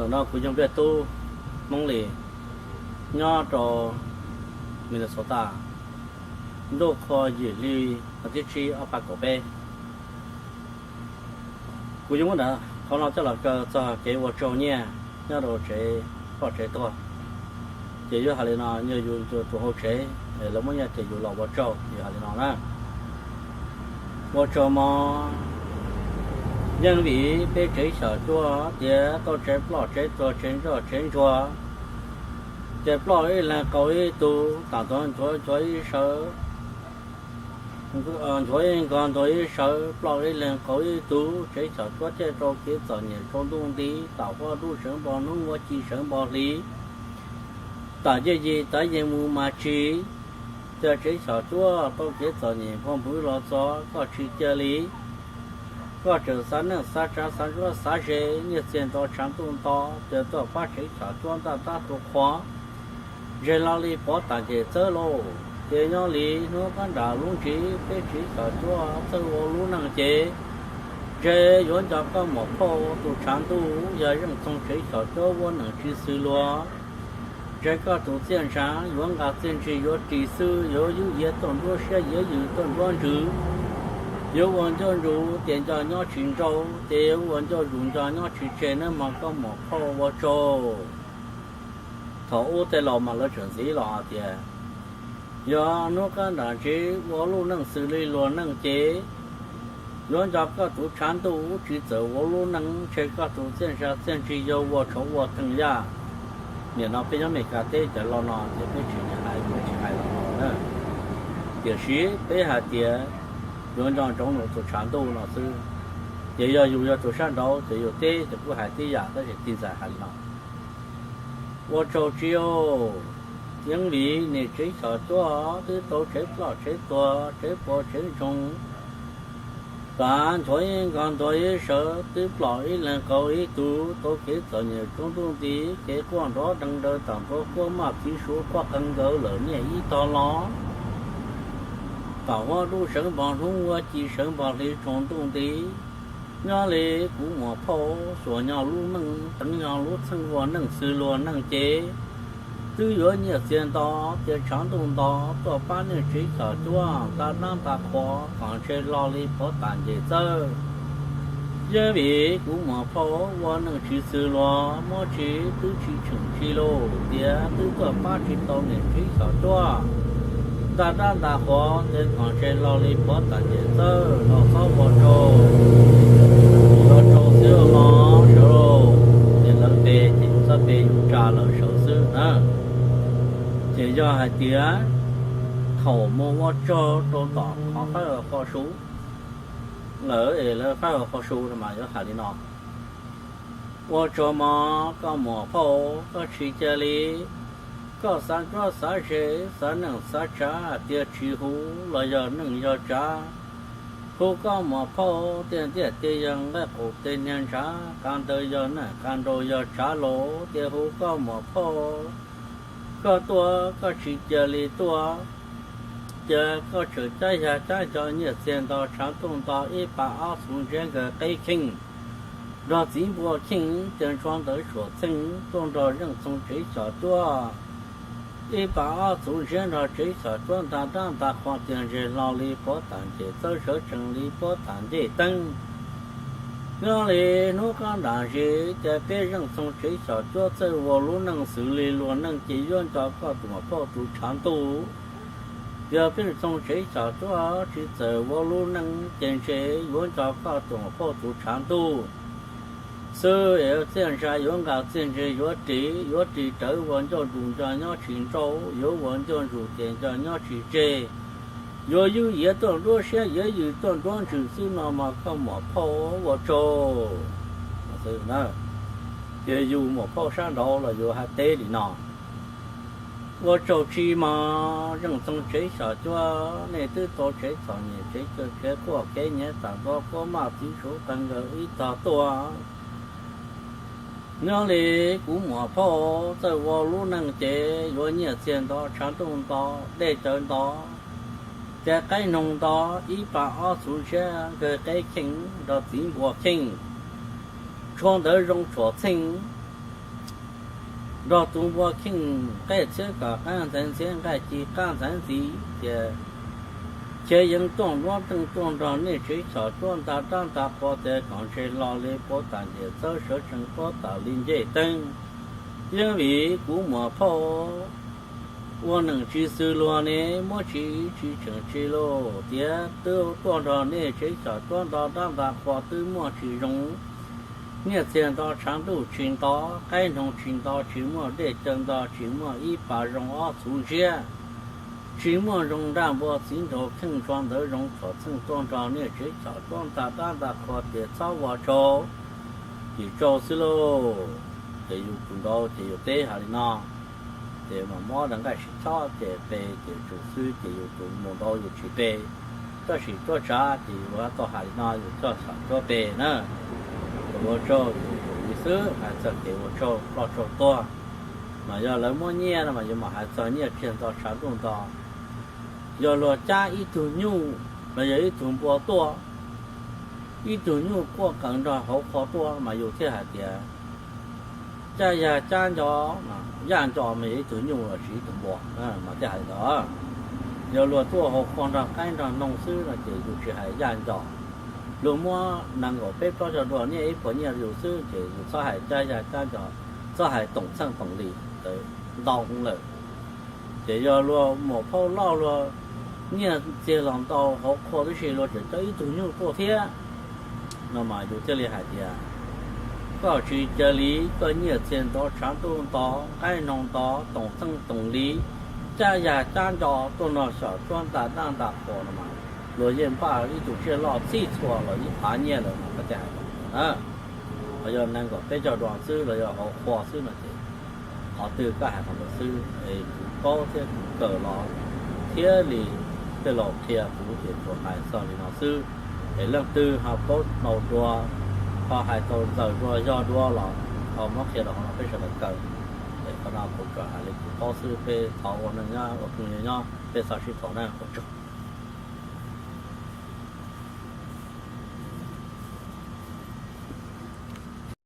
Thaum no kuv yog Npliaj Tub Hmoob Lis, nyob rau Minnesota, ntuj qhua yim hli vas thib tsib ob phav kaum peb. Kuv yuav muab ntawm qhov no coj los kaw txog kev ua tsaug nyiaj nyob rau tsev ploj tsev tuag. Ces yuav hais li no, yog yus tus hauv tsev es lawv muab nyiaj rau yus los ua tsaug, yus hais li no na: Ua tsaug mog, yeej vim peb tsev xyom cuab tias tau tsev ploj tsev tuag tsev ntsoj tsev ntsuag, ces ploj ib leeg qaug ib tug, tam tuag nchuav nchuav ib sawv, nchuav ib nkog ntuag ib sawv, ploj ib leeg qaug ib tug, tsev xyom cuab thiaj rau kev txom nyem rau ntuj nti, tam huab dub sawv npog hnub, huab ci sawv npog hli, tam yej yim tav yeej mus mas tsis, cas tsev xyom cuab tau kev txom nyem npog npwv los txog koj tsis cia li. Koj tseem xav neej xav tsav xav ntsuab xav ze, nyiaj txiag nto tshav ntuj nto, ces tuaj pab tsev xyom cuab ntaj tab tu qhua, ntseg hlo li pov tam ces txawb lauj. Ces nyob li hnub qab nram lub ntsis peb tsev xyom cuab txawj ua lub neej ces, ntshe yuav nco koj muam phauj tus tshav ntuj, yog zeej txoog tsev xyom cuab ua neej tsis xws luag, ntshe koj tus txiaj ntsha yuav nqa txiaj ntsig yuav ris xwb, yuav yub yiav tuaj nruab siab yuav yws tuaj nruab ntsws, yuav ua ncauj ntsus tias nco nyob tsis nrau, ces yuav ua ncauj ntsus nco nyob tsis tseg nawb mog koj muam phauj ua tsaug. Thaum ub tej laus mas lawv tseem ntxiv los hais tias, yog hnub qab nram ntsis ua lub neej xws li luag neej ces, yuav nco koj tus tshav ntuj, tsis txawm ua lub neej ntshe koj tus txiaj ntsha txiaj ntsig yog ua tshauv ua theej yaj. Nim no peb nyob Amelikas teb cov laus no ces peb tsis nyiam hais, peb tsis hais los no na. Tiam sis peb hais tias yuav nco ntsoov nws tus tshav ntuj no xwb. Ces yog yus yog tus sab nraud ces yus teb ces kuj hais tib yam, tab sis tij ntxawm hais li no: Ua tsaug tsis, yeej vim niam tsev xyom cuab twb tau tsev ploj tsev tuag tsev puas tsev ntsoog, tav nchuav ib nkog ntuag ib sawv, twb ploj ib leeg qaug ib tug, tau kev txom nyem rau ntuj nti, kev quaj nrov deeg daws tam ntua quaj maj txiv suav quaj qees nkaus lawm niaj ib tog los. Tam huab dub sawv npog hnub, huab ci sawv npog hli rau ntuj nti. Nyob li kuv muam phauj, xuas nyo lub meej teev nyo lub txheej ua neej xws luag neej ces, twb yuav nyiaj txiag nto, tias tshav ntuj nto, tuaj pab nej tsev xyom cuab nta dab nta qhua kom ntshe hlo li pov tam nces txawj. Yeej vim kuv muam phauj ua neej tsis xws luag, muab tsis twb tsis tseem tsis lauj, tias twb tuaj pab tsis tau niam tsev xyom cuab nta dab nta qhua, ces kom ntshe hlo li pov tam nces txawj los txhob ua rau, ua rau xwb mog sawv lauj. Ces lawv pe ces yus txhob pe, yus tsa lawv sawv xwb na. Ces yog hais tias thaum mus ua tsaug rau tom qhov faib hauv qhov su lawm es lawv faib hauv qhov su no mas yuav hais li no: Ua tsaug mog koj muam phauj, koj tsis cia li, koj xav ntsuab xav ze, xav neej xav tsav, tias tsis hu los yog neej yog tsav, hu koj muam phauj, tiaj ntiaj teb yog nqaij qus tej niag ntshav, qab ntawd yog neej qab nraud yog tsav los, tias hu koj muam phauj, koj tuaj koj tsis cia li tuaj, ces koj tseem cab yag cab nco nyiaj txiag nto tshav ntuj nto ib pas ob txhuv ntsiab nkawg qeb kheej nrog txiv npua kheej, tias ntshua ntawd suam txheej tuaj nrog zeej txhoov tsev xyom cuab ib pas ob txhuv ntsiab nrog tsev xyom cuab nta dab nta qhua, tias ntseg hlo li pov tam nces txawj, sawv tsees li pov tam ncej teeb. Nyob li hnub qab nram zis ces peb zeej txhoov tsev xyom cuab txawj ua lub neej xws li luag neej ces yuav nco koj tus muam phauj tus tshav ntuj. Yog peb txhoov tsev xyom cuab tsis txawm ua lub neej ces ntshe yuav nco koj tus muam phauj tus tshav ntuj xwb es txiaj ntsha yuav nqa txiaj ntsig yuav ris, yuav ris rawv ua ncauj ntsus nco nyob tsis nrau, yuav ua ncauj ntsus tias nco nyob tsis tseg, yuav yub yiav tuaj nruab siab yuav yws tuaj nruab ntsws xwb no mas koj muam phauj ua tsaug. Ces yus muam phauj sab nraud los yuav hais teb li no: Ua tsaug tsis mog zeej txhoov tsev xyom cuab, nej twb tau tsev txom nyem tsev caw kev quaj kev nyiav tam ntua quab maj txiv suav qees nkaus ib tog tuaj. Nyob li kuv muam phauj txawj ua lub neej ces yuav nyiaj txiag nto tshav ntuj nto dej cawv nto, ces qaib noog nto ib pas ob txhuv ntsiab nkawg qeb kheej nrog txiv npua kheej, tshua ntawd zoo tshuam txheej nrog tus npua kheej nqaij txhiab kom qaab ntxeev ntxhiab nqaij ci qaab ntxeev ntxiv tias, Chav yeej tuaj nruab teej tuaj nrog nej tsev xyom cuab nta dab nta qhua tias kom ntse hlo li puab tas ntes txawb sawv tsees puab tas li ncej teeb. Yeeb vim kuv muam phauj ua neej tsis xws luag ne muab tsis tsis tseem tsis lauj, tias twb tuaj nrog nej tsev xyom cuab nta dab nta qhua twb muaj tsis zoo. Nyiaj txiag nto tshav ntuj tsis nto, qaib noog tsis nto, tsis muaj dej cawv nto, tsis muaj ib pas zoo ob txhuv ntsiab, tsis muaj zoo nraj npua txiv nraug kheej tsua ntawv zoo txhom txheej tuaj nrog nej tsev xyom cuab nta dab nta qhua tias txhob ua tsaug, ces tsaug xwb lauj. Ces yus tus nraud ces yus teb has li no, ces mam mob rov nqaij sib chob ces pe ces tsum xwb ces yus tus mus nraud yus tsis pe. Tab sis cuab tsav ces yus tau has li no yus coj xyom cuab pe na. Ces ua tsaug yus tus li xwb, hais txog kev ua tsaug ploj tsaug tuag, mas yog lawv muab nyiaj no mas yuav mam hais txog nyiaj txiag nto tshav ntuj nto. Yog luag cab ib tug nyuj los yog ib tug npua tuaj, ib tug nyuj quaj qees nrog hauv qhua tuaj mas yus thiaj hais tias cab yag cab nco, yaj nco mas yog ib tug nyuj los sis ib tug npua mas thiaj hais li ntawd. Yog luag tuaj hauv qhua nrog qaib nrog noog xwb no ces yus tsis hais yaj nco. Luag muab nees nkaum peb plaub caug dua nyiaj ib puas nyiaj yus xwb ces yus txhob hais cab yag cab nco, txhob hais toom txheej toom lis, ntau heev lawm. Ces yog luag muam phauj loj luag nyiaj txiag los ntau hauv qhua tib si luag tseem coj ib tug nyuj tuaj thiab no mas yus thiaj li hais tias koj tsis cia li, koj nyiaj txiag nto tshav ntuj nto, qaib noog nto, toom txheej toom lis, cab yag cab nco tuaj nrog xyom cuab nta dab nta qhua no mas luag yeej npaj ib tug tsiaj loj txhij txhua los ib qhav nyiaj lawm mas koj thiaj hais li no na. Los yog nees nkaum peb caug dua xwb los yog hauv qhua xwb no ces qhov twg koj hais qhov ntawd xwb es kuv paub thiab kuv kawm los thiab li tej laus qhia kuv ces tsuas hais txog li no xwb. Es leej twg ho paub tau dua, ho hais tau ntxaws dua yog dua los ho muab qhia rau hauv no peb sawv daws kawm. Es qhov no kuv tsuas hais li kuv paub xwb, peb thov ua neej nyob ua phooj ywg nyob peb txhob sib tham na, ua tsaug.